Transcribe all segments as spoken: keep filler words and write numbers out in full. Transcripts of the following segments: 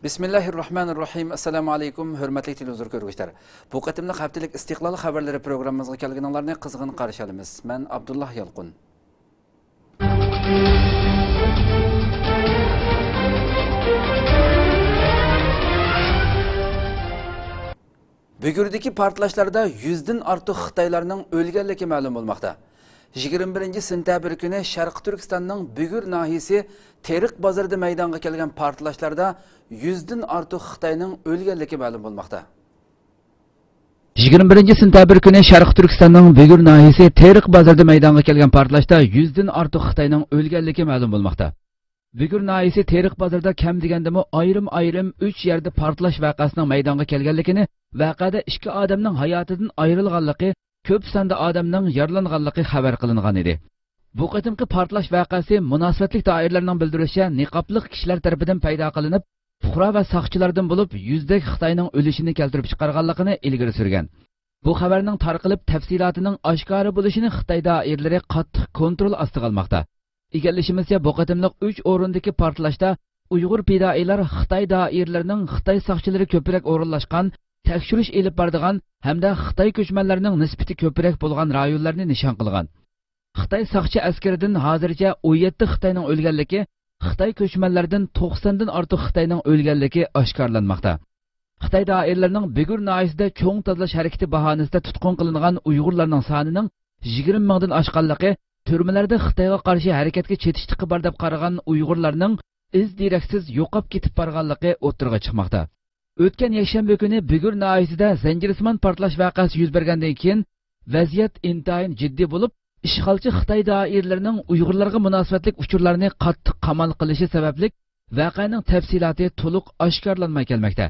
بىسمىللاھىررەھمانىررەھىم. ئەسسالامۇ ئەلەيكۇم، ھۆرمەتلىك تېلېۋىزور كۆرگۈچىلەر. بۇ قېتىملىق ھەپتىلىك ئىستىقلال خەۋەرلىرى پروگراممىمىزغا كەلگىنىڭلارنى قىزغىن قارشى ئالىمىز. مەن ئابدۇللا يالقۇن. بۈگۈردىكى پارتلاشلاردا يۈزدىن ئارتۇق خىتايلارنىڭ ئۆلگەنلىكى مەلۇم بولماقتا. يىگىرمە بىرىنچى سېنتەبىر كۈنى شەرقىي تۈركىستاننىڭ بۈگۈر ناھىيىسى تېرىق بازىرىدا مەيدانغا كەلگەن پارتلاشلاردا يۈزدىن ئارتۇق خىتاينىڭ ئۆلگەنلىكى مەلۇم بولماقتا. يىگىرمە بىرىنچى سېنتەبىر كۈنى شەرقىي تۈركىستاننىڭ بۈگۈر ناھىيىسى تېرىق بازىرىدا مەيدانغا كەلگەن پارتلاشتا يۈزدىن ئارتۇق خىتاينىڭ ئۆلگەنلىكى مەلۇم بولماقتا. بۈگۈر ناھىيىسى تېرىق بازىرىدا كەم دېگەندىمۇ ئايرىم-ئايرىم ئۈچ يەردە پارتلاش ۋەقەسىنىڭ مەيدانغا كەلگەنلىكىنى، ۋەقەدە ئىككى ئادەمنىڭ ھاياتىدىن ئايرىلغانلىقى، كۆپ ساندا ئادەمنىڭ يارىلانغانلىقى خەۋەر قىلىنغان ئىدى. بۇ قېتىمقى پارتلاش ۋەقەسى مۇناسىۋەتلىك دائىرىلەرنىڭ بىلدۈرۈشىچە، نىقابلىق كىشىلەر تەرىپىدىن پەيدا قىلىنىپ، پۇقرا ۋە ساقچىلاردىن بولۇپ يۈزدەك خىتاينىڭ ئۆلۈشىنى كەلتۈرۈپ چىقارغانلىقىنى ئىلگىرى سۈرگەن. بۇ خەۋەرنىڭ تارقىلىپ، تەپسىلاتىنىڭ ئاشكارا بولۇشىنى خىتاي دائىرىلىرى قاتتىق كونترول ئاستىغا ئالماقتا. ئىگىلىشىمىزچە، بۇ قېتىملىق ئۈچ ئورۇندىكى پارتلاشتا ئۇيغۇر پىدائىيلار خىتاي دائىرىلىرىنىڭ خىتاي ساقچىلىرى كۆپرەك ئورۇنلاشقان، تەكشۈرۈش ئېلىپ بارىدىغان ھەمدە خىتاي كۆچمەنلىرىنىڭ نىسبىتى كۆپرەك بولغان رايونلارنى نىشان قىلغان. خىتاي ساقچى ئەسكىرىدىن ھازىرچە ئون يەتتە خىتاينىڭ ئۆلگەنلىكى، خىتاي كۆچمەنلىرىدىن توقساندىن ئارتۇق خىتاينىڭ ئۆلگەنلىكى ئاشكارىلانماقتا. خىتاي دائىرىلىرىنىڭ بۈگۈر ناھىيىسىدە چوڭ تازىلاش ھەرىكىتى باھانىسىدە تۇتقۇن قىلىنغان ئۇيغۇرلارنىڭ سانىنىڭ يىگىرمە مىڭدىن ئاشقانلىقى، تۈرمىلەردە خىتايغا قارشى ھەرىكەتكە چېتىشلىقى بار دەپ قارىغان ئۇيغۇرلارنىڭ ئىز-دېرەكسىز يوقاپ كېتىپ بارغانلىقى ئوتتۇرىغا چىقماقتا. ئۆتكەن يەكشەنبە كۈنى بۈگۈر ناھىيىسىدە زەنجىرسىمان پارتلاش ۋەقەسى يۈز بەرگەندىن كېيىن، ۋەزىيەت ئىنتايىن جىددىي بولۇپ، ئىشغالچى خىتاي دائىرىلىرىنىڭ ئۇيغۇرلارغا مۇناسىۋەتلىك ئۇچۇرلارنى قاتتىق قامال قىلىشى سەۋەبلىك، ۋەقەنىڭ تەپسىلاتى تولۇق ئاشكارىلانماي كەلمەكتە.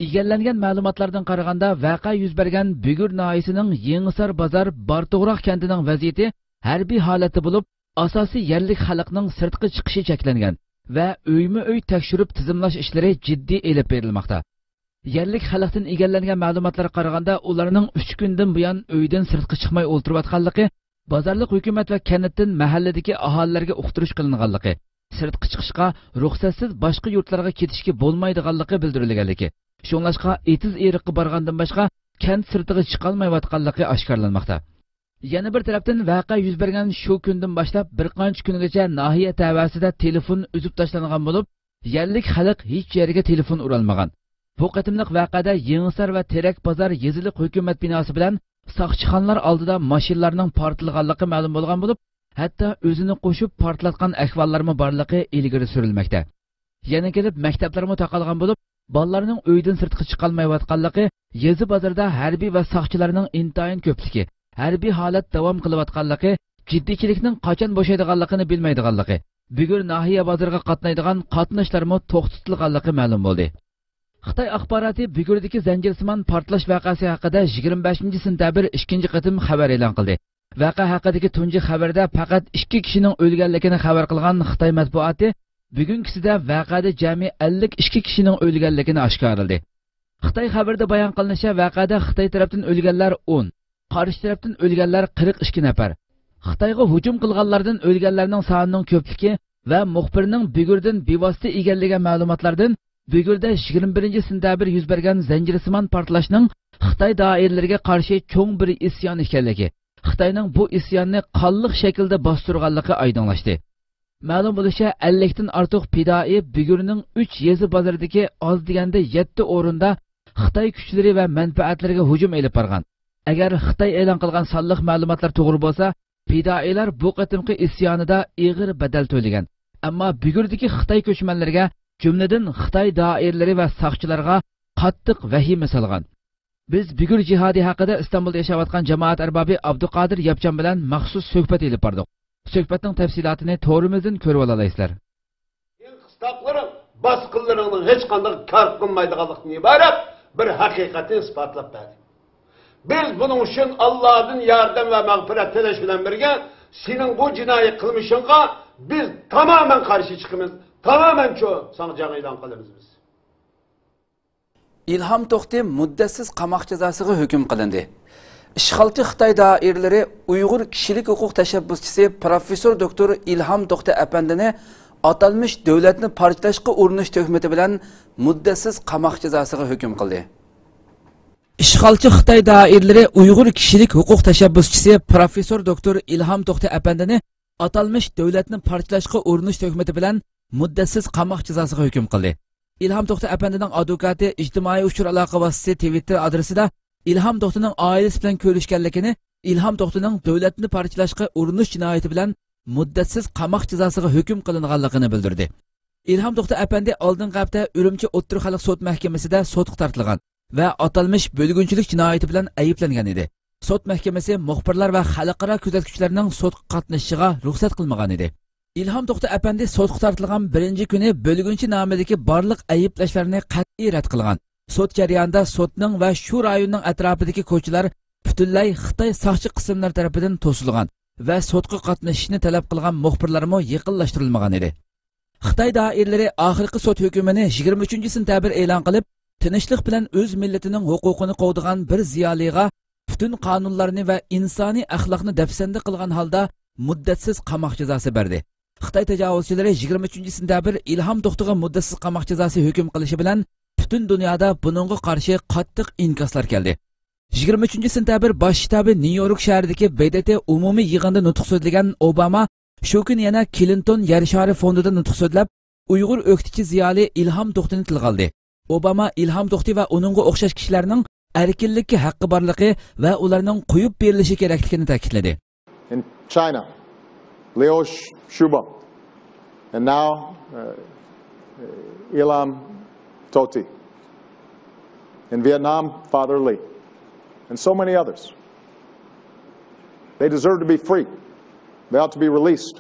ئىگىلەنگەن مەلۇماتلاردىن قارىغاندا، ۋەقە يۈز بەرگەن بۈگۈر ناھىيىسىنىڭ يېڭىسار بازار بارتوغراق كەنتىنىڭ ۋەزىيىتى ھەربىي ھالەتتە بولۇپ، ئاساسىي يەرلىك خەلقنىڭ سىرتقا چىقىشى چەكلەنگەن ۋە ئۆيمۇ ئۆي تەكشۈرۈپ تىزىملاش ئىشلىرى جىددىي ئېلىپ بېرىلماقتا. يەرلىك خەلقتىن ئىگىلەنگەن مەلۇماتلارغا قارىغاندا، ئۇلارنىڭ ئۈچ كۈندىن بۇيان ئۆيدىن سىرتقا چىقماي ئولتۇرۇۋاتقانلىقى، بازارلىق ھۆكۈمەت ۋە كەنتتىن مەھەللىدىكى ئاھالىلەرگە ئۇقتۇرۇش قىلىنغانلىقى، سىرتقا چىقىشقا رۇخسەتسىز باشقا يۇرتلارغا كېتىشكە بولمايدىغانلىقى بىلدۈرۈلگەنلىكى، شۇڭلاشقا ئېتىز-ئېرىققا بارغاندىن باشقا كەنت سىرتىغا چىقالمايۋاتقانلىقى ئاشكارىلانماقتا. يەنە بىر تەرەپتىن، ۋەقە يۈز بەرگەن شۇ كۈندىن باشلاپ بىر قانچە كۈنگىچە ناھىيە تەۋەسىدە تېلېفون ئۈزۈپ تاشلانغان بولۇپ، يەرلىك خەلق ھېچ يەرگە تېلېفون ئۇرالمىغان. بۇ قېتىملىق ۋەقەدە يېڭىسار ۋە تېرەك بازار يېزىلىق ھۆكۈمەت بىناسى بىلەن ساقچىخانىلار ئالدىدا ماشىنىلارنىڭ پارتلىغانلىقى مەلۇم بولغان بولۇپ، ھەتتا ئۆزىنى قوشۇپ پارتلاتقان ئەھۋاللارمۇ بارلىقى ئىلگىرى سۈرۈلمەكتە. يەنە كېلىپ مەكتەپلەرمۇ تاقالغان بولۇپ، بالىلارنىڭ ئۆيدىن سىرتقا چىقالمايۋاتقانلىقى، يېزا بازىرىدا ھەربىي ۋە ساقچىلارنىڭ ئىنتايىن كۆپلۈكى، ھەربىي ھالەت داۋام قىلىۋاتقانلىقى، جىددىيچىلىكنىڭ قاچان بوشايدىغانلىقىنى بىلمەيدىغانلىقى، بۈگۈر ناھىيە بازىرىغا قاتنايدىغان قاتناشلارمۇ توختىتىلغانلىقى مەلۇم بولدى. خىتاي ئاخباراتى بۈگۈردىكى زەنجىرسىمان پارتلاش ۋەقەسى ھەققىدە يىگىرمە بەشىنچى سېنتەبىر ئىككىنچى قېتىم خەۋەر ئېلان قىلدى. ۋەقە ھەققىدىكى تۇنجى خەۋەردە پەقەت ئىككى كىشىنىڭ ئۆلگەنلىكىنى خەۋەر قىلغان خىتاي مەتبۇئاتى، بۈگۈنكىسىدە ۋەقەدە جەمئىي ئەللىك ئىككى كىشىنىڭ ئۆلگەنلىكىنى ئاشكارىلىدى. خىتاي خەۋىرىدە بايان قىلىنىشىچە، ۋەقەدە خىتاي تەرەپتىن ئۆلگەنلەر ئون، قارشى تەرەپتىن ئۆلگەنلەر قىرىق ئىككى نەپەر. خىتايغا ھۇجۇم قىلغانلاردىن ئۆلگەنلەرنىڭ سانىنىڭ كۆپلۈكى ۋە مۇخبىرنىڭ بۈگۈردىن بىۋاسىتە ئىگىلىگەن مەلۇماتلاردىن، بۈگۈردە يىگىرمە بىرىنچى سېنتەبىر يۈز بەرگەن زەنجىرسىمان پارتلاشنىڭ خىتاي دائىرىلىرىگە قارشى چوڭ بىر ئىسيان ئىكەنلىكى، خىتاينىڭ بۇ ئىسياننى قانلىق شەكىلدە باستۇرغانلىقى ئايدىڭلاشتى. مەلۇم بولۇشىچە، ئەللىكتىن ئارتۇق پىدائىي بۈگۈرنىڭ ئۈچ يېزا بازىرىدىكى ئاز دېگەندە يەتتە ئورۇندا خىتاي كۈچلىرى ۋە مەنپەئەتلىرىگە ھۇجۇم ئېلىپ بارغان. ئەگەر خىتاي ئېلان قىلغان سانلىق مەلۇماتلار توغرا بولسا، پىدائىيلار بۇ قېتىمقى ئىسيانىدا ئېغىر بەدەل تۆلىگەن. ئەمما بۈگۈردىكى خىتاي كۆچمەنلىرىگە، جۈملىدىن خىتاي دائىرىلىرى ۋە ساقچىلارغا قاتتىق ۋەھىمە سالغان. بىز بۈگۈر جىھادى ھەققىدە ئىستانبۇلدا ياشاۋاتقان جامائەت ئەربابى ئابدۇقادىر ياپچان بىلەن مەخسۇس سۆھبەت ئېلىپ باردۇق. سۆھبەتنىڭ تەپسىلاتىنى تورىمىزدىن كۆرۈۋالالايسىلەر. قىستاقلىرىڭ، باسقىنلىرىڭنىڭ ھېچقانداق كار قىلمايدىغانلىقتىن ئىبارەت بىر ھەقىقەتنى ئىسپاتلاپ بەردى. بىز بۇنىڭ ئۈچۈن ئاللادىن ياردەم ۋە مەغپىرەت تىلەش بىلەن بىرگە، سېنىڭ بۇ جىنايى قىلمىشىڭغا بىز تامامەن قارشى چىقىمىز، تامامەنچۇ ساڭا جەڭ ئېلان قىلىمىز بىز. ئىلھام توختى مۇددەتسىز قاماق جازاسىغا ھۆكۈم قىلىندى. ئىشغالچى خىتاي دائىرىلىرى ئۇيغۇر كىشىلىك ھوقۇق تەشەببۇسچىسى پروفېسسور دوكتور ئىلھام توختى ئەپەندىنى ئاتالمىش دۆلەتنى پارچىلاشقا ئۇرۇنۇش تۆھمىتى بىلەن مۇددەتسىز قاماق جازاسىغا ھۆكۈم قىلدى. ئىشغالچى خىتاي دائىرىلىرى ئۇيغۇر كىشىلىك ھوقۇق تەشەببۇسچىسى پروفېسسور دوكتور ئىلھام توختى ئەپەندىنى ئاتالمىش دۆلەتنى پارچىلاشقا ئۇرۇنۇش تۆھمىتى بىلەن مۇددەتسىز قاماق جازاسىغا ھۆكۈم قىلدى. ئىلھام توختى ئەپەندىنىڭ ئادۋوكاتى ئىجتىمائىي ئۇچۇر ئالاقە ۋاسىتىسى تىۋىتتېر ئادرېسىدا ئىلھام توختىنىڭ ئائىلىسى بىلەن كۆرۈشكەنلىكىنى، ئىلھام توختىنىڭ دۆلەتنى پارچىلاشقا ئۇرۇنۇش جىنايىتى بىلەن مۇددەتسىز قاماق جازاسىغا ھۆكۈم قىلىنغانلىقىنى بىلدۈردى. ئىلھام توختى ئەپەندى ئالدىنقى ھەپتە ئۈرۈمچى ئوتتۇرا خەلق سوت مەھكىمىسىدە سوتقا تارتىلغان ۋە ئاتالمىش بۆلگۈنچىلىك جىنايىتى بىلەن ئەيىبلەنگەن ئىدى. سوت مەھكىمىسى مۇخبىرلار ۋە خەلقئارا كۆزەتكۈچىلەرنىڭ سوتقا قاتنىشىشىغا رۇخسەت قىلمىغان ئىدى. ئىلھام توختى ئەپەندى سوتقا تارتىلغان بىرىنچى كۈنى بۆلگۈنچى نامىدىكى بارلىق ئەيىبلەشلەرنى قەتئىي رەت قىلغان. سوت جەريانىدا سوتنىڭ ۋە شۇ رايوننىڭ ئەتراپىدىكى كوچىلار پۈتۈنلەي خىتاي ساقچى قىسىملىرى تەرىپىدىن توسۇلغان ۋە سوتقا قاتنىشىشنى تەلەپ قىلغان مۇخبىرلارمۇ يېقىنلاشتۇرۇلمىغان ئىدى. خىتاي دائىرىلىرى ئاخىرقى سوت ھۆكمىنى يىگىرمە ئۈچىنچى سېنتەبىر ئېلان قىلىپ، تىنچلىق بىلەن ئۆز مىللىتىنىڭ ھوقۇقىنى قوغدىغان بىر زىيالىيغا پۈتۈن قانۇنلارنى ۋە ئىنسانىي ئەخلاقنى دەپسەندە قىلغان ھالدا مۇددەتسىز قاماق جازاسى بەردى. خىتاي تاجاۋۇزچىلىرى يىگىرمە ئۈچىنچى سېنتەبىر ئىلھام توختىغا مۇددەتسىز قاماق جازاسى ھۆكۈم قىلىشى بىلەن پۈتۈن دۇنيادا بۇنىڭغا قارشى قاتتىق ئىنكاسلار كەلدى. يىگىرمە ئۈچىنچى سېنتەبىر باش شتابى نيۇ يورك شەھىرىدىكى ب د ت ئومۇمىي يىغىندا نۇتۇق سۆزلىگەن ئوباما شۇ كۈنى يەنە كلىنتون يەر شارى فوندىدا نۇتۇق سۆزلەپ، ئۇيغۇر ئۆكتىچى زىيالىي ئىلھام توختىنى تىلغا ئالدى. ئوباما ئىلھام توختى ۋە ئۇنىڭغا ئوخشاش كىشىلەرنىڭ ئەركىنلىككە ھەققى بارلىقى ۋە ئۇلارنىڭ قويۇپ بېرىلىشى كېرەكلىكىنى تەكىتلىدى. In China, Liu Sh- Shubo, and now uh, Ilham Tohti. In Vietnam, Father Lee, and so many others. They deserve to be free. They ought to be released.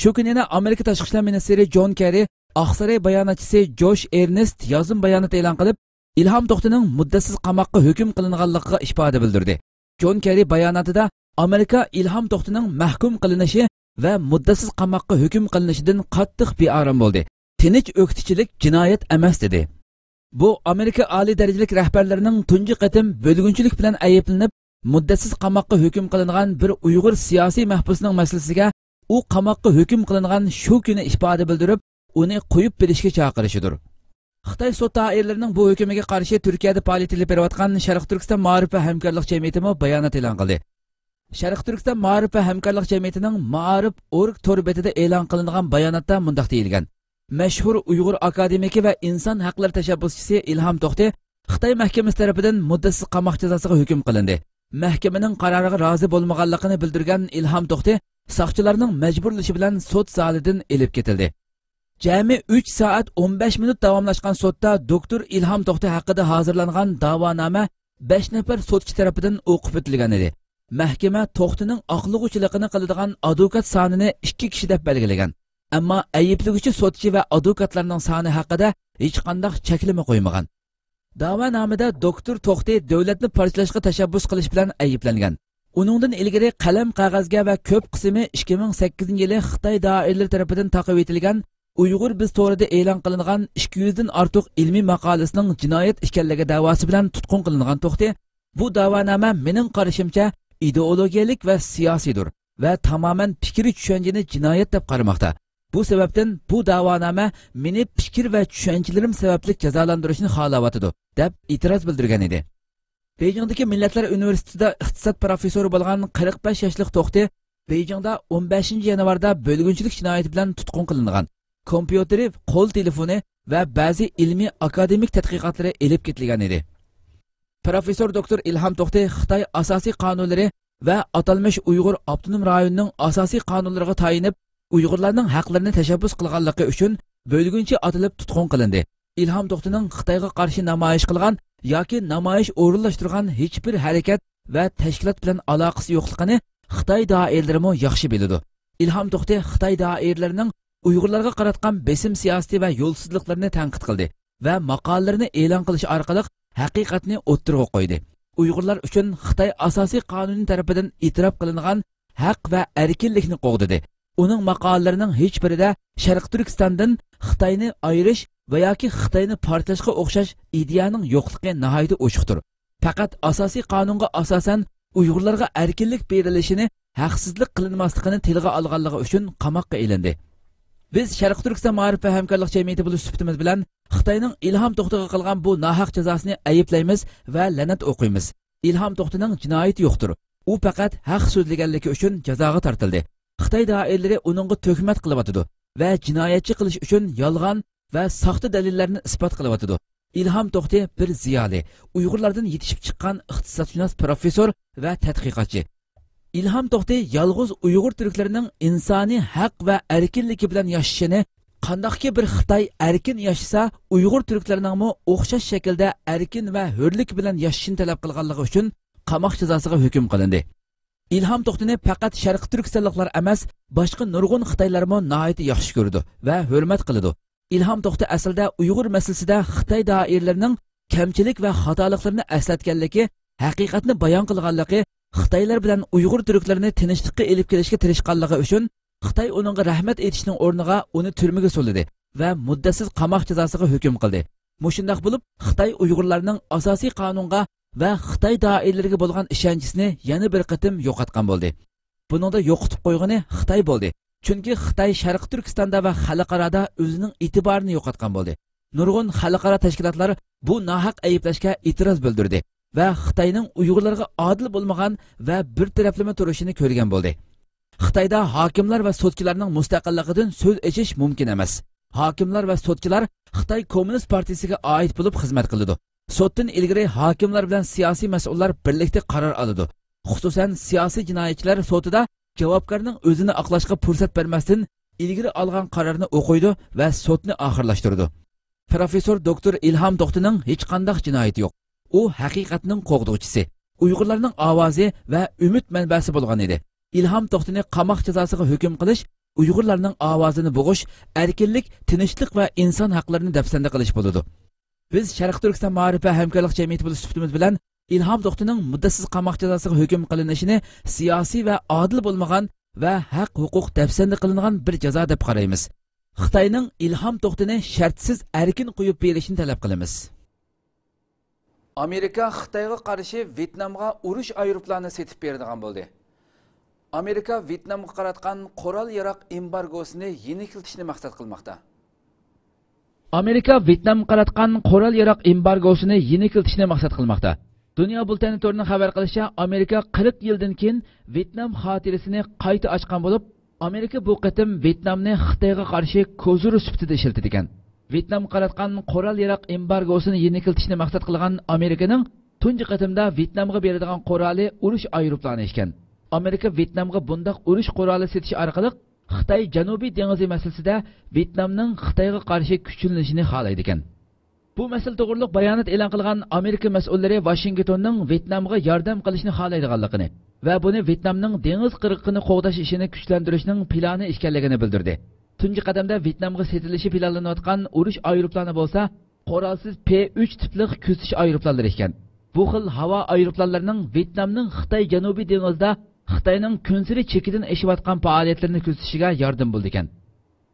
شۇ كۈنى يەنە ئامېرىكا تاشقى ئىشلار مىنىستىرى جون كېررى ئاقساراي باياناتچىسى جوش ئېرنېست يازما بايانات ئېلان قىلىپ، ئىلھام توختىنىڭ مۇددەتسىز قاماققا ھۆكۈم قىلىنغانلىقىغا ئىپادە بىلدۈردى. جون كېررى باياناتىدا ئامېرىكا ئىلھام توختىنىڭ مەھكۇم قىلىنىشى ۋە مۇددەتسىز قاماققا ھۆكۈم قىلىنىشىدىن قاتتىق بىئارام بولدى. تىنچ ئۆكتىچىلىك جىنايەت ئەمەس، دېدى. بۇ ئامېرىكا ئالىي دەرىجىلىك رەھبەرلىرىنىڭ تۇنجى قېتىم بۆلگۈنچىلىك بىلەن ئەيىبلىنىپ، مۇددەتسىز قاماققا ھۆكۈم قىلىنغان بىر ئۇيغۇر سىياسىي مەھبۇسىنىڭ مەسىلىسىگە ئۇ قاماققا ھۆكۈم قىلىنغان شۇ كۈنى ئىپادە بىلدۈرۈپ، ئۇنى قويۇپ بېرىشكە چاقىرىشىدۇر. خىتاي سوت دائىرىلىرىنىڭ بۇ ھۆكۈمىگە قارشى تۈركىيەدە پائالىيەت ئېلىپ بېرىۋاتقان شەرقىي تۈركىستان مائارىپ ۋە ھەمكارلىق جەمئىيىتىمۇ بايانات ئېلان قىلدى. شەرقىي تۈركىستان مائارىپ ۋە ھەمكارلىق جەمئىيىتىنىڭ مائارىپ ئورگ تور بېتىدە ئېلان قىلىنغان باياناتتا مۇنداق دېيىلگەن: مەشھۇر ئۇيغۇر ئاكادېمىكى ۋە ئىنسان ھەقلىرى تەشەببۇسچىسى ئىلھام توختى خىتاي مەھكىمىسى تەرىپىدىن مۇددەتسىز قاماق جازاسىغا ھۆكۈم قىلىندى. مەھكىمىنىڭ قارارىغا رازى بولمىغانلىقىنى بىلدۈرگەن ئىلھام توختى ساقچىلارنىڭ مەجبۇرلىشى بىلەن سوت زالىدىن ئېلىپ كېتىلدى. جەمئىي ئۈچ سائەت ئون بەش مىنۇت داۋاملاشقان سوتتا دوكتور ئىلھام توختى ھەققىدە ھازىرلانغان داۋانامە بەش نەپەر سوتچى تەرىپىدىن ئوقۇپ ئۆتۈلگەن ئىدى. مەھكىمە توختىنىڭ ئاقلىغۇچىلىقىنى قىلىدىغان ئادۋوكات سانىنى ئىككى كىشى دەپ بەلگىلىگەن. ئەمما ئەيىبلىگۈچى سوتچى ۋە ئادۋوكاتلارنىڭ سانى ھەققىدە ھېچقانداق چەكلىمە قويمىغان. داۋانامىدە دوكتور توختى دۆلەتنى پارچىلاشقا تەشەببۇس قىلىش بىلەن ئەيىبلەنگەن. ئۇنىڭدىن ئىلگىرى قەلەم قەغەزگە ۋە كۆپ قىسمى ئىككى مىڭ سەككىزىنچى يىلى خىتاي دائىرىلىرى تەرىپىدىن تاقىۋېتىلگەن ئۇيغۇر بىز تورىدا ئېلان قىلىنغان ئىككى يۈزدىن ئارتۇق ئىلمىي ماقالىسىنىڭ جىنايەت ئىكەنلىكى دەۋاسى بىلەن تۇتقۇن قىلىنغان توختى، بۇ داۋانامە مېنىڭ قارىشىمچە ئىدېئولوگىيەلىك ۋە سىياسىيدۇر ۋە تامامەن پىكرى چۈشەنچىنى جىنايەت دەپ قارىماقتا. بۇ سەۋەبتىن بۇ داۋانامە مېنى پىكىر ۋە چۈشەنچىلىرىم سەۋەبلىك جازالانغانلىقىنى خالاۋاتىدۇ، دەپ ئېتىراز بىلدۈرگەن ئىدى. بېيجىڭدىكى مىللەتلەر ئۇنىۋېرسىتېتىدا ئىقتىساد پروفېسسورى بولغان قىرىق بەش ياشلىق توختى بېيجىڭدا ئون بەشىنچى يانۋاردا بۆلگۈنچىلىك جىنايىتى بىلەن تۇتقۇن قىلىنغان. كومپيۇتېرى، قول تېلېفونى ۋە بەزى ئىلمىي ئاكادېمىك تەتقىقاتلىرى ئېلىپ كېتىلگەن ئىدى. پروفېسسور دوكتور ئىلھام توختى خىتاي ئاساسىي قانۇنلىرى ۋە ئاتالمىش ئۇيغۇر ئاپتونوم رايونىنىڭ ئاساسىي قانۇنلىرىغا تايىنىپ، ئۇيغۇرلارنىڭ ھەقلىرىنى تەشەببۇس قىلغانلىقى ئۈچۈن بۆلگۈنچى ئاتىلىپ تۇتقۇن قىلىندى. ئىلھام توختىنىڭ خىتايغا قارشى نامايىش قىلغان ياكى نامايىش ئورۇنلاشتۇرغان ھېچبىر ھەرىكەت ۋە تەشكىلات بىلەن ئالاقىسى يوقلۇقىنى خىتاي دائىرىلىرىمۇ ياخشى بىلىدۇ. ئىلھام توختى خىتاي دائىرىلىرىنىڭ ئۇيغۇرلارغا قاراتقان بېسىم سىياسىتى ۋە يولسىزلىقلىرىنى تەنقىد قىلدى ۋە ماقالىلىرىنى ئېلان قىلىش ئارقىلىق ھەقىقەتنى ئوتتۇرىغا قويدى. ئۇيغۇرلار ئۈچۈن خىتاي ئاساسىي قانۇنى تەرىپىدىن ئېتىراپ قىلىنغان ھەق ۋە ئەركىنلىكنى قوغدىدى. ئۇنىڭ ماقالىلىرىنىڭ ھېچبىرىدە شەرقىي تۈركىستاندىن خىتاينى ئايرىش ۋە ياكى خىتاينى پارچىلاشقا ئوخشاش ئىدىيەنىڭ يوقلۇقى ناھايىتى ئوچۇقتۇر. پەقەت ئاساسىي قانۇنغا ئاساسەن ئۇيغۇرلارغا ئەركىنلىك بېرىلىشىنى ھەقسىزلىك قىلىنماسلىقىنى تىلغا ئالغانلىقى ئۈچۈن قاماققا ئېلىندى. بىز شەرقىي تۈركىستان مائارىپ ۋە ھەمكارلىق جەمئىيىتى بولۇش سۈپىتىمىز بىلەن خىتاينىڭ ئىلھام توختىغا قىلغان بۇ ناھەق جازاسىنى ئەيىبلەيمىز ۋە لەنەت ئوقۇيمىز. ئىلھام توختىنىڭ جىنايىتى يوقتۇر. ئۇ پەقەت ھەق سۆزلىگەنلىكى ئۈچۈن جازاغا تارتىلدى. خىتاي دائىرىلىرى ئۇنىڭغا تۆھمەت قىلىۋاتىدۇ ۋە جىنايەتچى قىلىش ئۈچۈن يالغان ۋە ساختا دەلىللەرنى ئىسپات قىلىۋاتىدۇ. ئىلھام توختى بىر زىيالىي، ئۇيغۇرلاردىن يېتىشىپ چىققان ئىقتىسادشۇناس پروفېسسور ۋە تەتقىقاتچى. ئىلھام توختى يالغۇز ئۇيغۇر تۈركلىرىنىڭ ئىنسانىي ھەق ۋە ئەركىنلىكى بىلەن ياشىشىنى، قانداقكى بىر خىتاي ئەركىن ياشىسا، ئۇيغۇر تۈركلىرىنىڭمۇ ئوخشاش شەكىلدە ئەركىن ۋە ھۆرلۈك بىلەن ياشىشىنى تەلەپ قىلغانلىقى ئۈچۈن قاماق جازاسىغا ھۆكۈم قىلىندى. ئىلھام توختىنى پەقەت شەرقىي تۈركىستانلىقلار ئەمەس، باشقا نۇرغۇن خىتايلارمۇ ناھايىتى ياخشى كۆرىدۇ ۋە ھۆرمەت قىلىدۇ. ئىلھام توختى ئەسلىدە ئۇيغۇر مەسىلىسىدە خىتاي دائىرىلىرىنىڭ كەمچىلىك ۋە خاتالىقلىرىنى ئەسلەتكەنلىكى، ھەقىقەتنى بايان قىلغانلىقى، خىتايلار بىلەن ئۇيغۇر تۈركلىرىنى تىنچلىققا ئېلىپ كېلىشكە تىرىشقانلىقى ئۈچۈن خىتاي ئۇنىڭغا رەھمەت ئېيتىشنىڭ ئورنىغا ئۇنى تۈرمىگە سولىدى ۋە مۇددەتسىز قاماق جازاسىغا ھۆكۈم قىلدى. مۇشۇنداق بولۇپ، خىتاي ئۇيغۇرلارنىڭ ئاساسىي قانۇنغا ۋە خىتاي دائىرىلىرىگە بولغان ئىشەنچىسىنى يەنە بىر قېتىم يوقاتقان بولدى. بۇنىڭدا يوقىتىپ قويغىنى خىتاي بولدى. چۈنكى خىتاي شەرقىي تۈركىستاندا ۋە خەلقئارادا ئۆزىنىڭ ئېتىبارىنى يوقاتقان بولدى. نۇرغۇن خەلقئارا تەشكىلاتلار بۇ ناھەق ئەيىبلەشكە ئېتىراز بىلدۈردى ۋە خىتاينىڭ ئۇيغۇرلارغا ئادىل بولمىغان ۋە بىر تەرەپلىمە تۇرۇشىنى كۆرگەن بولدى. خىتايدا ھاكىملار ۋە سوتچىلارنىڭ مۇستەقىللىقىدىن سۆز ئېچىش مۇمكىن ئەمەس. ھاكىملار ۋە سوتچىلار خىتاي كوممۇنىست پارتىيىسىگە ئائىت بولۇپ خىزمەت قىلىدۇ. سوتتىن ئىلگىرى ھاكىملار بىلەن سىياسىي مەسئۇللار بىرلىكتە قارار ئالىدۇ. خۇسۇسەن، سىياسىي جىنايەتچىلەر سوتىدا جاۋابكارنىڭ ئۆزىنى ئاقلاشقا پۇرسەت بەرمەستىن، ئىلگىرى ئالغان قارارنى ئوقۇيدۇ ۋە سوتنى ئاخىرلاشتۇرىدۇ. پروفېسسور دوكتور ئىلھام توختىنىڭ ھېچقانداق جىنايىتى يوق. ئۇ ھەقىقەتنىڭ قوغدىغۇچىسى، ئۇيغۇرلارنىڭ ئاۋازى ۋە ئۈمىد مەنبەسى بولغان ئىدى. ئىلھام توختىنى قاماق جازاسىغا ھۆكۈم قىلىش ئۇيغۇرلارنىڭ ئاۋازىنى بوغۇش، ئەركىنلىك، تىنچلىق ۋە ئىنسان ھەقلىرىنى دەپسەندە قىلىش بولىدۇ. بىز شەرقىي تۈركىستان مائارىپ ۋە ھەمكارلىق جەمئىيىتى بولۇش سۈپىتىمىز بىلەن ئىلھام توختىنىڭ مۇددەتسىز قاماق جازاسىغا ھۆكۈم قىلىنىشىنى سىياسىي ۋە ئادىل بولمىغان ۋە ھەق-ھوقۇق دەپسەندە قىلىنغان بىر جازا دەپ قارايمىز. خىتاينىڭ ئىلھام توختىنى شەرتسىز ئەركىن قويۇپ بېرىشىنى تەلەپ قىلىمىز. ئامېرىكا خىتايغا قارشى ۋيېتنامغا ئۇرۇش ئايروپىلانى سېتىپ بېرىدىغان بولدى. ئامېرىكا ۋيېتنامغا قاراتقان قورال-ياراغ ئېمبارگوسىنى يېنىكلىتىشنى مەقسەت قىلماقتا. ئامېرىكا ۋيېتنامغا قاراتقان قورال-ياراغ ئېمبارگوسىنى يېنىكلىتىشنى مەقسەت قىلماقتا. دۇنيا بۇلتەنى تورىنىڭ خەۋەر قىلىشىچە، ئامېرىكا قىرىق يىلدىن كېيىن ۋيېتنام خاتىرىسىنى قايتا ئاچقان بولۇپ، ئامېرىكا بۇ قېتىم ۋيېتنامنى خىتايغا قارشى كوزىر سۈپىتىدە ئىشلىتىدىكەن. ۋيېتنامغا قاراتقان قورال-ياراغ ئېمبارگوسىنى يېنىكلىتىشنى مەقسەت قىلغان ئامېرىكىنىڭ تۇنجى قېتىمدا ۋيېتنامغا بېرىدىغان قورالى ئۇرۇش ئايروپىلانى ئىكەن. ئامېرىكا ۋيېتنامغا بۇنداق ئۇرۇش قورالى سېتىش ئارقىلىق خىتاي جەنۇبىي دېڭىزى مەسىلىسىدە ۋيېتنامنىڭ خىتايغا قارشى كۈچلىنىشىنى خالايدىكەن. بۇ مەسىلە توغرۇلۇق بايانات ئېلان قىلغان ئامېرىكا مەسئۇللىرى ۋاشىنگتوننىڭ ۋيېتنامغا ياردەم قىلىشنى خالايدىغانلىقىنى ۋە بۇنى ۋيېتنامنىڭ دېڭىز قىرغىقىنى قوغداش ئىشىنى كۈچلەندۈرۈشنىڭ پىلانى ئىكەنلىكىنى بىلدۈردى. تۇنجى قەدەمدە ۋيېتنامغا سېتىلىشى پىلانلىنىۋاتقان ئۇرۇش ئايروپىلانى بولسا، قورالسىز پې ئۈچ تىپلىق كۆزىتىش ئايروپىلانلىرى ئىكەن. بۇ خىل ھاۋا ئايروپىلانلىرىنىڭ ۋيېتنامنىڭ خىتاي جەنۇبىي دېڭىزىدا خىتاينىڭ كۈنسېرى چېكىدىن ئېشىۋاتقان پائالىيەتلىرىنى كۆزىتىشىگە ياردىمى بولىدىكەن.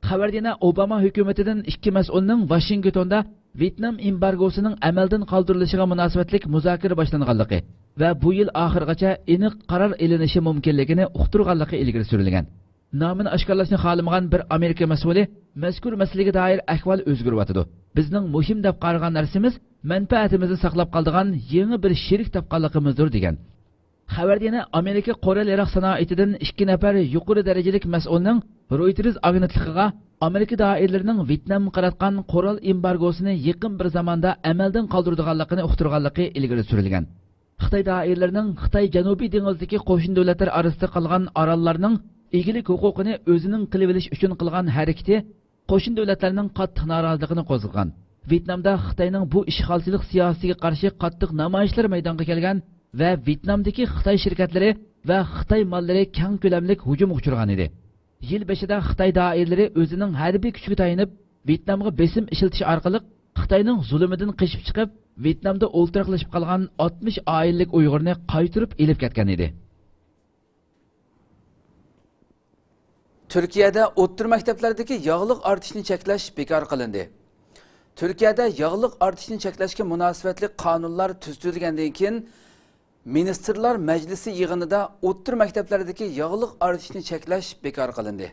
خەۋەردە يەنە ئوباما ھۆكۈمىتىدىن ئىككى مەسئۇلنىڭ ۋاشىنگتوندا ۋيېتنام ئېمبارگوسىنىڭ ئەمەلدىن قالدۇرۇلۇشىغا مۇناسىۋەتلىك مۇزاكىرە باشلانغانلىقى ۋە بۇ يىل ئاخىرىغىچە ئېنىق قارار ئېلىنىشى مۇمكىنلىكىنى ئۇقتۇرغانلىقى ئىلگىرى سۈرۈلگەن. نامىنى ئاشكارىلاشنى خالىمىغان بىر ئامېرىكا مەسئۇلى مەزكۇر مەسىلىگە دائىر ئەھۋال ئۆزگىرىۋاتىدۇ. بىزنىڭ مۇھىم دەپ قارىغان نەرسىمىز مەنپەئەتىمىزنى ساقلاپ قالىدىغان يېڭى بىر شېرىك تاپقانلىقىمىزدۇر، دېگەن. خەۋەردە يەنە ئامېرىكا قورال ياراغ سانائىتىدىن ئىككى نەپەر يۇقىرى دەرىجىلىك مەسئۇلنىڭ رويتېرز ئاگېنتلىقىغا ئامېرىكا دائىرىلىرىنىڭ ۋيېتنامغا قاراتقان قورال ئېمبارگوسىنى يېقىن بىر زاماندا ئەمەلدىن قالدۇرىدىغانلىقىنى ئۇقتۇرغانلىقى ئىلگىرى سۈرۈلگەن. خىتاي دائىرىلىرىنىڭ خىتاي جەنۇبىي دېڭىزىدىكى قوشنا دۆلەتلەر ئارىسىدا قالغان ئاراللارنىڭ ئىگىلىك ھوقۇقىنى ئۆزىنىڭ قىلىۋېلىش ئۈچۈن قىلغان ھەرىكىتى قوشنا دۆلەتلەرنىڭ قاتتىق نارازىلىقىنى قوزغىغان. ۋيېتنامدا خىتاينىڭ بۇ ئىشغالچىلىق سىياسىتىگە قارشى قاتتىق نامايىشلار مەيدانغا كەلگەن ۋە ۋيېتنامدىكى خىتاي شىركەتلىرى ۋە خىتاي ماللىرى كەڭ كۆلەملىك ھۇجۇمغا ئۇچرىغان ئىدى. يىل بېشىدا خىتاي دائىرىلىرى ئۆزىنىڭ ھەربىي كۈچىگە تايىنىپ، ۋيېتنامغا بېسىم ئىشلىتىش ئارقىلىق خىتاينىڭ زۇلۇمىدىن قېچىپ چىقىپ، ۋيېتنامدا ئولتۇراقلىشىپ قالغان ئاتمىش ئائىلىلىك ئۇيغۇرنى قايتۇرۇپ ئېلىپ كەتكەن ئىدى. تۈركىيەدە ئوتتۇرا مەكتەپلەردىكى ياغلىق ئارتىشنى چەكلەش بىكار قىلىندى. تۈركىيەدە ياغلىق ئارتىشنى چەكلەشكە مۇناسىۋەتلىك قانۇنلار تۈزىتىلگەندىن كېيىن، مىنىستىرلار مەجلىسى يىغىنىدا ئوتتۇرا مەكتەپلەردىكى ياغلىق ئارتىشنى چەكلەش بىكار قىلىندى.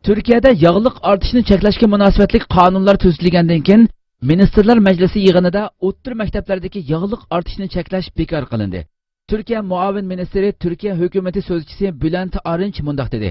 تۈركىيەدە ياغلىق ئارتىشنى چەكلەشكە مۇناسىۋەتلىك قانۇنلار تۈزىتىلگەندىن كېيىن، مىنىستىرلار مەجلىسى يىغىنىدا ئوتتۇرا مەكتەپلەردىكى ياغلىق ئارتىشنى چەكلەش بىكار قىلىندى. تۈركىيە مۇئاۋىن مىنىستىرى، تۈركىيە ھۆكۈمىتى سۆزچىسى بۈلەنت ئارىنچ مۇنداق دېدى: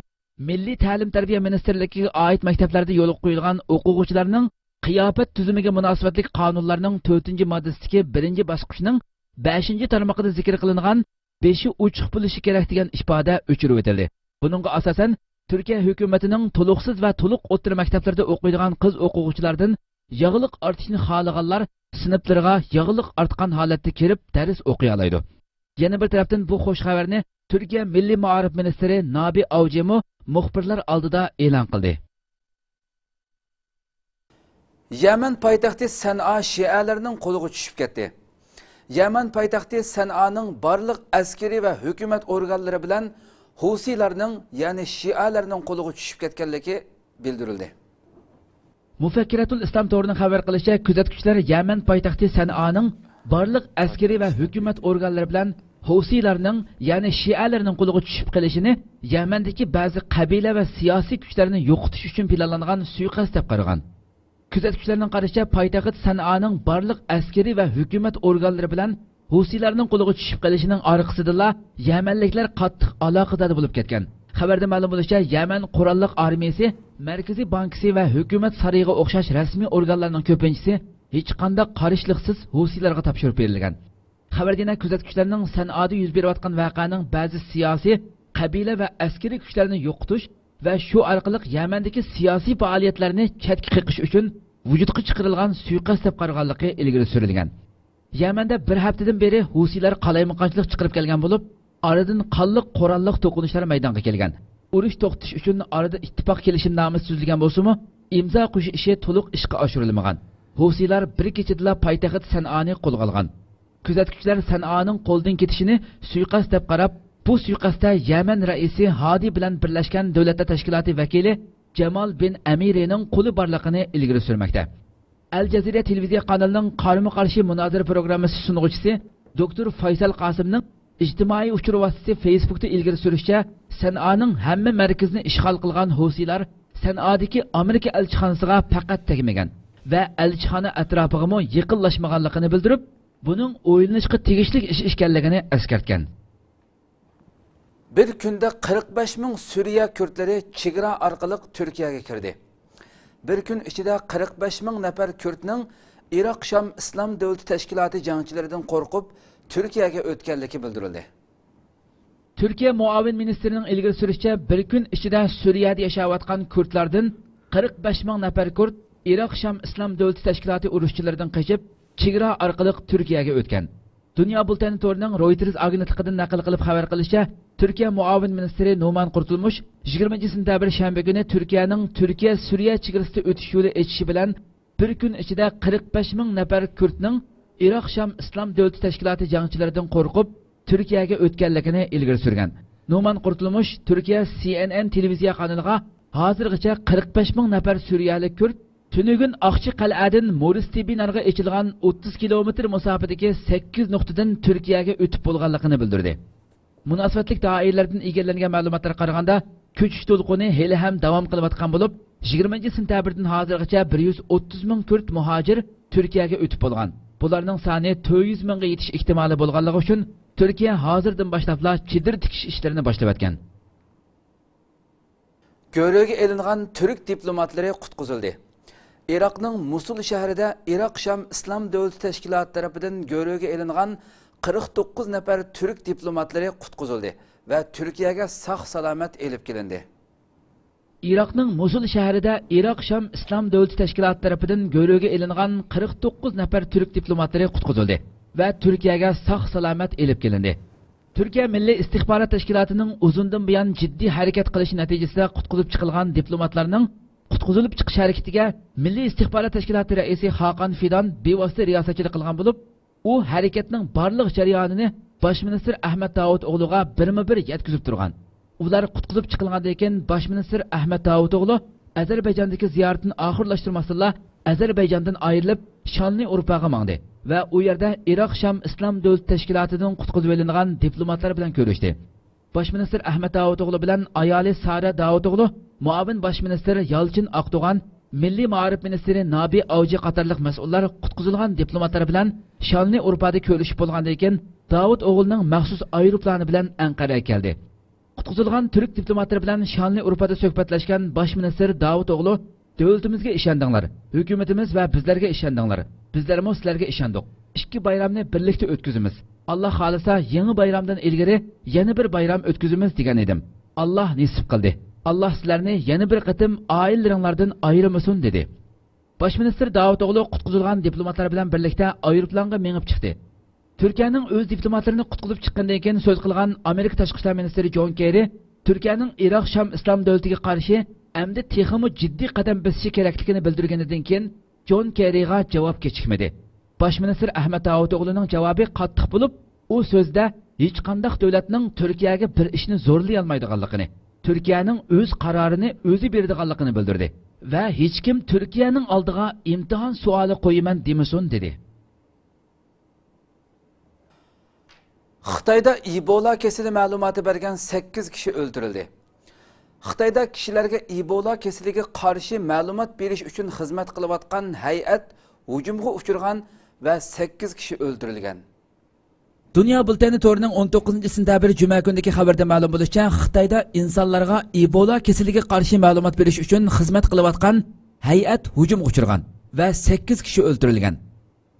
مىللىي تەلىم-تەربىيە مىنىستىرلىكىگە ئائىت مەكتەپلەردە يولغا قويۇلغان ئوقۇغۇچىلارنىڭ قىياپەت تۈزۈمىگە مۇناسىۋەتلىك قانۇنلارنىڭ تۆتىنچى ماددىسىدىكى بىرىنچى باسقۇچنىڭ بەشىنچى تارمىقىدا زىكىر قىلىنغان بېشى ئوچۇق بولۇشى كېرەك دېگەن ئىپادە ئۆچۈرۈۋېتىلدى. بۇنىڭغا ئاساسەن، تۈركىيە ھۆكۈمىتىنىڭ تولۇقسىز ۋە تولۇق ئوتتۇرا مەكتەپلەردە ئوقۇيدىغان قىز ئوقۇغۇچىلاردىن ياغلىق ئارتىشنى خالىغانلار سىنىپلىرىغا ياغلىق ئارتقان ھالەتتە كىرىپ دەرس ئوقۇيالايدۇ. يەنە بىر تەرەپتىن، بۇ خۇش خەۋەرنى تۈركىيە مىللىي مائارىپ مىنىستىرى نابى ئاۋجىمۇ مۇخبىرلار ئالدىدا ئېلان قىلدى. يەمەن پايتەختى سەنئا شىئەلەرنىڭ قولىغا چۈشۈپ كەتتى. يەمەن پايتەختى سەنئانىڭ بارلىق ئەسكىرىي ۋە ھۆكۈمەت ئورگانلىرى بىلەن ھۇسىيلارنىڭ، يەنى شىئەلەرنىڭ قولىغا چۈشۈپ كەتكەنلىكى بىلدۈرۈلدى. مۇفەككىرەتۇل ئىسلام تورىنىڭ خەۋەر قىلىشىچە، كۆزەتكۈچىلەر يەمەن پايتەختى سەنئانىڭ بارلىق ئەسكىرىي ۋە ھۆكۈمەت ئورگانلىرى بىلەن ھۇسىيلارنىڭ، يەنى شىئەلەرنىڭ قولىغا چۈشۈپ قېلىشىنى يەمەندىكى بەزى قەبىلە ۋە سىياسىي كۈچلەرنى يوقىتىش ئۈچۈن پىلانلانغان سۇيىقەست دەپ قارىغان. كۆزەتكۈچىلەرنىڭ قارىشىچە، پايتەخت سەنئانىڭ بارلىق ئەسكىرىي ۋە ھۆكۈمەت ئورگانلىرى بىلەن ھۇسىيلارنىڭ قولىغا چۈشۈپ قېلىشىنىڭ ئارقىسىدىنلا يەمەنلىكلەر قاتتىق ئالاقىداردا بولۇپ كەتكەن. خەۋەردە مەلۇم بولۇشىچە، يەمەن قوراللىق ئارمىيىسى، مەركىزىي بانكىسى ۋە ھۆكۈمەت سارىيىغا ئوخشاش رەسمىي ئورگانلارنىڭ كۆپىنچىسى ھېچقانداق قارشىلىقسىز ھۇسىيلارغا تاپشۇرۇپ بېرىلگەن. خەۋەردە يەنە كۆزەتكۈچىلەرنىڭ سەنئادا يۈز بېرىۋاتقان ۋەقەنىڭ بەزى سىياسىي، قەبىلە ۋە ئەسكىرىي كۈچلەرنى يوقىتىش ۋە شۇ ئارقىلىق يەمەندىكى سىياسىي پائالىيەتلەرنى چەتكە قېقىش ئۈچۈن ۋۇجۇدقا چىقىرىلغان سۇيىقەست دەپ قارىغانلىقى ئىلگىرى سۈرۈلگەن. يەمەندە بىر ھەپتىدىن بېرى ھۇسىيلار قالايمىقانچىلىق چىقىرىپ كەلگەن بولۇپ، ئارىدىن قانلىق قوراللىق توقۇنۇشلار مەيدانغا كەلگەن. ئۇرۇش توختىتىش ئۈچۈن ئارىدا ئىتتىپاق كېلىشىمنامىسى تۈزۈلگەن بولسىمۇ، ئىمزا قوشۇش ئىشى تولۇق ئىشقا ئاشۇرۇلمىغان. ھۇسىيلار بىر كېچىدىلا پايتەخت سەنئانى قولغا ئالغان. كۆزەتكۈچىلەر سەنئانىڭ قولدىن كېتىشىنى سۇيىقەست دەپ قاراپ، بۇ سۇيىقەستتە يەمەن رەئىسى ھادى بىلەن بىرلەشكەن دۆلەتلەر تەشكىلاتى ۋەكىلى جامال بىن ئەمىرىنىڭ قولى بارلىقىنى ئىلگىرى سۈرمەكتە. ئەل جەزىرە تېلېۋىزىيە قانىلىنىڭ قارىمۇ قارشى مۇنازىرە پروگراممىسى سۇنغۇچىسى دوكتور فايسال قاسىمنىڭ ئىجتىمائىي ئۇچۇر ۋاسىتىسى فېيسبۇكتا ئىلگىرى سۈرۈشىچە، سەنئانىڭ ھەممە مەركىزىنى ئىشغال قىلغان ھۇسىيلار سەنئادىكى ئامېرىكا ئەلچىخانىسىغا پەقەت تەگمىگەن ۋە ئەلچىخانا ئەتراپىغىمۇ يېقىنلاشمىغانلىقىنى بىلدۈرۈپ، بۇنىڭ ئويلىنىشقا تېگىشلىك ئىش ئىكەنلىكىنى ئەسكەرتكەن. بىر كۈندە قىرىق بەش مىڭ سۈرىيە كۈردلىرى چېگرا ئارقىلىق تۈركىيەگە كىردى. بىر كۈن ئىچىدە قىرىق بەش مىڭ نەپەر كۈردنىڭ ئىراق شام ئىسلام دۆلىتى تەشكىلاتى جەڭچىلىرىدىن قورقۇپ تۈركىيەگە ئۆتكەنلىكى بىلدۈرۈلدى. تۈركىيە مۇئاۋىن مىنىستىرىنىڭ ئىلگىرى سۈرۈشىچە، بىر كۈن ئىچىدە سۈرىيەدە ياشاۋاتقان كۈردلاردىن قىرىق بەش مىڭ نەپەر كۈرد ئىراق شام ئىسلام دۆلىتى تەشكىلاتى ئۇرۇشچىلىرىدىن قېچىپ، چېگرا ئارقىلىق تۈركىيەگە ئۆتكەن. دۇنيا بۇلتەنى تورىنىڭ رويتېرز ئاگېنتلىقىدىن نەقىل قىلىپ خەۋەر قىلىشىچە، تۈركىيە مۇئاۋىن مىنىستىرى نومان قۇرتۇلمۇش يىگىرمىنچى سېنتەبىر شەنبە كۈنى تۈركىيەنىڭ تۈركىيە سۈرىيە چېگرىسىدا ئۆتۈش يولى ئېچىشى بىلەن بىر كۈن ئىچىدە قىرىق بەش مىڭ نەپەر كۈردنىڭ ئىراق شام ئىسلام دۆلىتى تەشكىلاتى جەڭچىلىرىدىن قورقۇپ تۈركىيەگە ئۆتكەنلىكىنى ئىلگىرى سۈرگەن. نومان قۇرتۇلمۇش تۈركىيە سى ئېن ئېن تېلېۋىزىيە قانىلىغا ھازىرغىچە قىرىق بەش مىڭ نەپەر سۈرىيەلىك كۈرد تۈنۈگۈن ئاقچى قەلئەدىن مورىس تىبىنارغا ئېچىلغان ئوتتۇز كىلومېتىر مۇساپىدىكى سەككىز نۇقتىدىن تۈركىيەگە ئۆتۈپ بولغانلىقىنى بىلدۈردى. مۇناسىۋەتلىك دائىرىلەردىن ئىگىلەنگەن مەلۇماتلارغا قارىغاندا، كۆچۈش دولقۇنى ھېلىھەم داۋام قىلىۋاتقان بولۇپ، يىگىرمىنچى سېنتەبىردىن ھازىرغىچە بىر يۈز ئوتتۇز مىڭ كۈرد مۇھاجىر تۈركىيەگە ئۆتۈپ بولغان. بۇلارنىڭ سانى تۆت يۈز مىڭغا يېتىش ئېھتىمالى بولغانلىقى ئۈچۈن، تۈركىيە ھازىردىن باشلاپلا چېدىر تىكىش ئىشلىرىنى باشلىۋەتكەن. گۆرۈگە ئېلىنغان تۈرك دىپلوماتلىرى قۇتقۇزۇلدى. ئىراقنىڭ مۇسۇل شەھىرىدە ئىراق شام ئىسلام دۆلىتى تەشكىلاتى تەرىپىدىن گۆرۈگە ئېلىنغان قىرىق توققۇز نەپەر تۈرك دىپلوماتلىرى قۇتقۇزۇلدى ۋە تۈركىيەگە ساق-سالامەت ئېلىپ كېلىندى. ئىراقنىڭ مۇسۇل شەھىرىدە ئىراق شام ئىسلام دۆلىتى تەشكىلاتى تەرىپىدىن گۆرۈگە ئېلىنغان قىرىق توققۇز نەپەر تۈرك دىپلوماتلىرى قۇتقۇزۇلدى ۋە تۈركىيەگە ساق-سالامەت ئېلىپ كېلىندى. تۈركىيە مىللىي ئىستىخبارات تەشكىلاتىنىڭ ئۇزۇندىن بۇيان جىددىي ھەرىكەت قىلىشى نەتىجىسىدە قۇتقۇزۇپ چىقىلغان دىپلوماتلارنىڭ قۇتقۇزۇلۇپ چىقىش ھەرىكىتىگە مىللىي ئىستىخبارات تەشكىلاتى رەئىسى خاقان فىدان بىۋاسىتە رىياسەتچىلىك قىلغان بولۇپ، ئۇ ھەرىكەتنىڭ بارلىق جەريانىنى باش مىنىستىر ئەھمەد داۋۇتئوغلۇغا بىرمۇ بىر يەتكۈزۈپ تۇرغان. ئۇلار قۇتقۇزۇپ چىقىلغاندىن كېيىن، باش مىنىستىر ئەھمەد داۋۇتئوغلۇ ئەزەربەيجاندىكى زىيارىتىنى ئاخىرلاشتۇرماستىنلا، ئەزەربەيجاندىن ئايرىلىپ، شانلىئورفاغا ماڭدى ۋە ئۇ يەردە ئىراق شام ئىسلام دۆلىتى تەشكىلاتىدىن قۇتقۇزۇۋېلىنغان دىپلوماتلار بىلەن كۆرۈشتى. باش مىنىستىر ئەھمەد داۋۇتئوغلۇ بىلەن ئايالى سارە داۋۇتئوغلۇ مۇئاۋىن باش مىنىستىر يالچىن ئاقدوغان، مىللىي مائارىپ مىنىستىرى نابى ئاۋجى قاتارلىق مەسئۇللار قۇتقۇزۇلغان دىپلوماتلار بىلەن شانلى ئۇرپادا كۆرۈشۈپ بولغاندىن كېيىن، داۋۇت ئوغلىنىڭ مەخسۇس ئايروپىلانى بىلەن ئەنقەرەگە كەلدى. قۇتقۇزۇلغان تۈرك دىپلوماتلىرى بىلەن شانلى ئۇرپادا سۆھبەتلەشكەن باش مىنىستىر داۋۇت ئوغلۇ، دۆلىتىمىزگە ئىشەندىڭلار، ھۆكۈمىتىمىز ۋە بىزلەرگە ئىشەندىڭلار، بىزلەرمۇ سىلەرگە ئىشەندۇق. ئىككى بايرامنى بىرلىكتە ئۆتكۈزىمىز. ئاللا خالىسا، يېڭى بايرامدىن ئىلگىرى يەنە بىر بايرام ئۆتكۈزىمىز، دېگەن ئىدىم. ئاللا نېسىپ قىلدى. ئاللا سىلەرنى يەنە بىر قېتىم ئائىلىلىرىڭلاردىن ئايرىمىسۇن، دېدى. باش مىنىستىر داۋۇت ئوغلۇ قۇتقۇزۇلغان دىپلوماتلار بىلەن بىرلىكتە ئايروپىلانغا مېڭىپ چىقتى. تۈركىيەنىڭ ئۆز دىپلوماتلىرىنى قۇتقۇزۇپ چىققىنىدىن كېيىن سۆز قىلغان ئامېرىكا تاشقى ئىشلار مىنىستىرى جون كېررى تۈركىيەنىڭ ئىراق شام ئىسلام دۆلىتىگە قارشى ئەمدى تېخىمۇ جىددىي قەدەم بېسىشى كېرەكلىكىنى بىلدۈرگىنىدىن كېيىن، جون كېررىغا جاۋاب كېچىكمىدى. باش مىنىستىر ئەھمەد داۋۇتئوغلۇنىڭ جاۋابى قاتتىق بولۇپ، ئۇ سۆزىدە ھېچقانداق دۆلەتنىڭ تۈركىيەگە بىر ئىشنى زورلىيالمايدىغانلىقىنى، تۈركىيەنىڭ ئۆز قارارىنى ئۆزى بېرىدىغانلىقىنى بىلدۈردى ۋە ھېچكىم تۈركىيەنىڭ ئالدىغا ئىمتىھان سوئالى قويىمەن دېمىسۇن، دېدى. خىتايدا ئىبولا كېسىلى مەلۇماتى بەرگەن سەككىز كىشى ئۆلتۈرۈلدى. خىتايدا كىشىلەرگە ئىبولا كېسىلىگە قارشى مەلۇمات بېرىش ئۈچۈن خىزمەت قىلىۋاتقان ھەيئەت ھۇجۇمغا ئۇچرىغان ۋە سەككىز كىشى ئۆلتۈرۈلگەن. دۇنيا بۈلتېنى تورىنىڭ ئون توققۇزىنچى سېنتەبىر جۈمە كۈنىدىكى خەۋىرىدە مەلۇم بولۇشىچە، خىتايدا ئىنسانلارغا ئىبولا كېسىلىگە قارشى مەلۇمات بېرىش ئۈچۈن خىزمەت قىلىۋاتقان ھەيئەت ھۇجۇمغا ئۇچرىغان ۋە سەككىز كىشى ئۆلتۈرۈلگەن.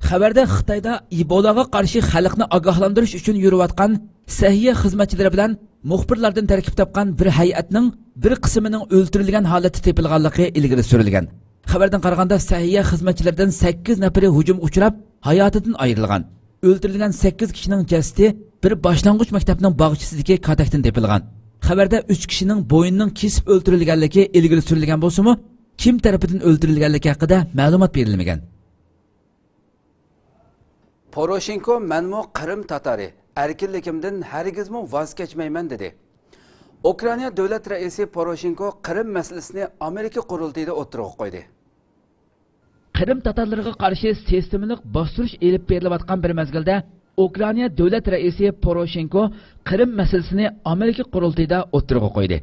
خەۋەردە خىتايدا ئىبولاغا قارشى خەلقنى ئاگاھلاندۇرۇش ئۈچۈن يۈرۈۋاتقان سەھىيە خىزمەتچىلىرى بىلەن مۇخبىرلاردىن تەركىب تاپقان بىر ھەيئەتنىڭ بىر قىسمىنىڭ ئۆلتۈرۈلگەن ھالەتتە تېپىلغانلىقى ئىلگىرى سۈرۈلگەن. خەۋەردىن قارىغاندا، سەھىيە خىزمەتچىلىرىدىن سەككىز نەپىرى ھۇجۇمغا ئۇچراپ، ھاياتىدىن ئايرىلغان. ئۆلتۈرۈلگەن سەككىز كىشىنىڭ جەسىتى بىر باشلانغۇچ مەكتەپنىڭ باغچىسىدىكى كاتەكتىن تېپىلغان. خەۋەردە ئۈچ كىشىنىڭ بوينىنىڭ كېسىپ ئۆلتۈرۈلگەنلىكى ئىلگىرى سۈرۈلگەن بولسىمۇ، كىم تەرىپىدىن ئۆلتۈرۈلگەنلىكى ھەققىدە مەلۇمات بېرىلمىگەن. پوروشېنكو، مەنمۇ قىرىم تاتارى، ئەركىنلىكىمدىن ھەرگىزمۇ ۋاز كەچمەيمەن، دېدى. ئۇكرائىنا دۆلەت رەئىسى پوروشېنكو قىرىم مەسىلىسىنى ئامېرىكا قۇرۇلتىيىدا ئوتتۇرىغا قويدى. قىرىم تاتارلىرىغا قارشى سىستېمىلىق باستۇرۇش ئېلىپ بېرىلىۋاتقان بىر مەزگىلدە، ئۇكرائىنا دۆلەت رەئىسى پوروشېنكو قىرىم مەسىلىسىنى ئامېرىكا قۇرۇلتىيىدا ئوتتۇرىغا قويدى.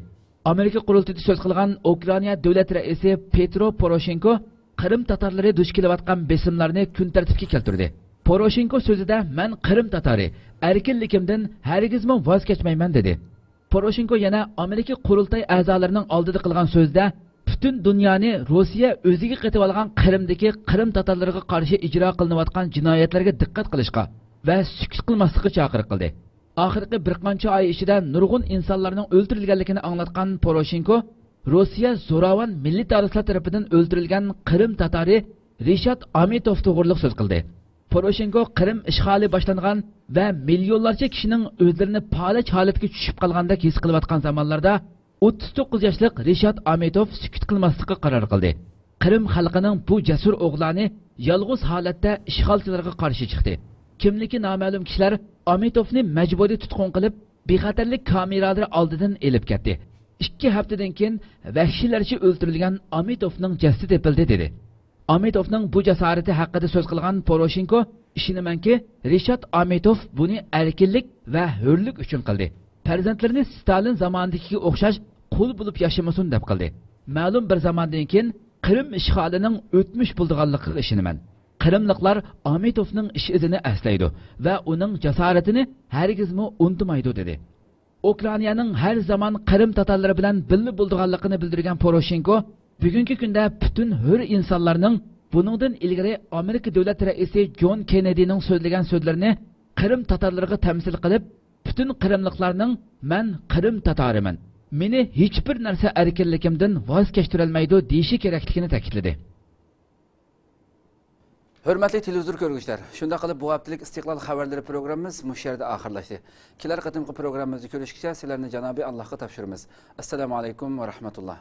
ئامېرىكا قۇرۇلتىيىدا سۆز قىلغان ئۇكرائىنا دۆلەت رەئىسى پېترو پوروشېنكو قىرىم تاتارلىرى دۇچ كېلىۋاتقان بېسىملارنى كۈن تەرتىپكە كەلتۈردى. پوروشېنكو سۆزىدە، مەن قىرىم تاتارى، ئەركىنلىكىمدىن ھەرگىزمۇ ۋاز كەچمەيمەن، دېدى. پوروشېنكو يەنە ئامېرىكا قۇرۇلتاي ئەزالىرىنىڭ ئالدىدا قىلغان سۆزىدە، پۈتۈن دۇنيانى روسىيە ئۆزىگە قېتىۋالغان قىرىمدىكى قىرىم تاتارلىرىغا قارشى ئىجرا قىلىنىۋاتقان جىنايەتلەرگە دىققەت قىلىشقا ۋە سۈكۈت قىلماسلىققا چاقىرىق قىلدى. ئاخىرقى بىر قانچە ئاي ئىچىدە نۇرغۇن ئىنسانلارنىڭ ئۆلتۈرۈلگەنلىكىنى ئاڭلاتقان پوروشېنكو، روسىيە زوراۋان مىللىتارىستلار تەرىپىدىن ئۆلتۈرۈلگەن قىرىم تاتارى رىشات ئامىتوف توغرىلىق سۆز قىلدى. پوروشېنكو قىرىم ئىشغالى باشلانغان ۋە مىليونلارچە كىشىنىڭ ئۆزلىرىنى پالەچ ھالەتكە چۈشۈپ قالغاندەك ھېس قىلىۋاتقان زامانلاردا، ئوتتۇز توققۇز ياشلىق رىشات ئامىتوف سۈكۈت قىلماسلىققا قارار قىلدى. قىرىم خەلقىنىڭ بۇ جەسۇر ئوغلانى يالغۇز ھالەتتە ئىشغالچىلارغا قارشى چىقتى. كىملىكى نامەلۇم كىشىلەر ئامىتوفنى مەجبۇرىي تۇتقۇن قىلىپ، بىخەتەرلىك كامېرالىرى ئالدىدىن ئېلىپ كەتتى. ئىككى ھەپتىدىن كېيىن ۋەھشىيلەرچە ئۆلتۈرۈلگەن ئامىتوفنىڭ جەسىتى تېپىلدى، دېدى. ئامىتوفنىڭ بۇ جاسارىتى ھەققىدە سۆز قىلغان پوروشېنكو، ئىشىنىمەنكى، رىشات ئامىتوف بۇنى ئەركىنلىك ۋە ھۆرلۈك ئۈچۈن قىلدى. پەرزەنتلىرىنى ستالىن زامانىدىكىگە ئوخشاش قۇل بولۇپ ياشىمىسۇن، دەپ قىلدى. مەلۇم بىر زاماندىن كېيىن قىرىم ئىشغالىنىڭ ئۆتمۈش بولىدىغانلىقىغا ئىشىنىمەن. قىرىملىقلار ئامىتوفنىڭ ئىش ئىزىنى ئەسلەيدۇ ۋە ئۇنىڭ جاسارىتىنى ھەرگىزمۇ ئۇنتۇمايدۇ، دېدى. ئۇكرائىنانىڭ ھەر زامان قىرىم تاتارلىرى بىلەن بىللە بولىدىغانلىقىنى بىلدۈرگەن پوروشېنكو، بۈگۈنكى كۈندە پۈتۈن ھۆر ئىنسانلارنىڭ بۇنىڭدىن ئىلگىرى ئامېرىكا دۆلەت رەئىسى جون كېننېدىنىڭ سۆزلىگەن سۆزلىرىنى قىرىم تاتارلىرىغا تەمسىل قىلىپ، پۈتۈن قىرىملىقلارنىڭ «مەن قىرىم تاتارىمەن، مېنى ھېچبىر نەرسە ئەركىنلىكىمدىن ۋاز كەچتۈرەلمەيدۇ» دېيىشى كېرەكلىكىنى تەكىتلىدى. ھۆرمەتلىك تېلېۋىزور كۆرگۈچىلەر، شۇنداق قىلىپ بۇ ھەپتىلىك ئىستىقلال خەۋەرلىرى پروگراممىمىز مۇشۇ يەردە ئاخىرلاشتى. كېلەر قېتىمقى پروگراممىمىزدا كۆرۈشكىچە سىلەرنى جانابىي ئاللاھقا تاپشۇرىمىز. ئەسسالامۇ ئەلەيكۇم ۋە رەھمەتۇللا.